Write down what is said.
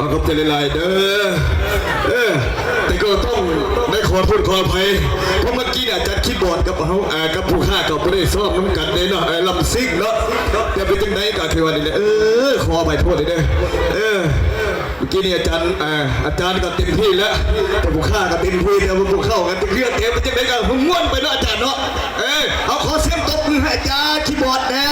ຂໍຂອບໃຈຫຼາຍໆເດີ. ເອີ ແຕ່ກໍຕ້ອງໄດ້ຂໍໂທດຂໍອະໄພ ເພາະເມື່ອກີ້ນີ້ອາຈານຄີບອດກັບເຮົາ ເອີ ກັບຜູ້ຄ້າກໍບໍ່ໄດ້ຊ້ອມນຳກັນເດ້ເນາະ ເອີ ລຳຊິງເນາະ. ແຕ່ເປັນຈັ່ງໃດກໍຖືວ່ານີ້ແຫຼະ ເອີ ຂໍອະໄພໂທດເດີ. ເອີ ເມື່ອກີ້ນີ້ອາຈານ ເອີ ອາຈານກໍເຕັມທີ່ແລ້ວ ແຕ່ຜູ້ຄ້າກໍເຕັມທີ່ ແຕ່ວ່າພວກເຮົາກໍເຕັມທີ່. ແຕ່ເປັນຈັ່ງໃດກໍມ່ວນໄປເນາະອາຈານເນາະ. ເອີ ເຮົາຂໍສຽງຕົບມືໃຫ້ອາຈານຄີບອດແດ່.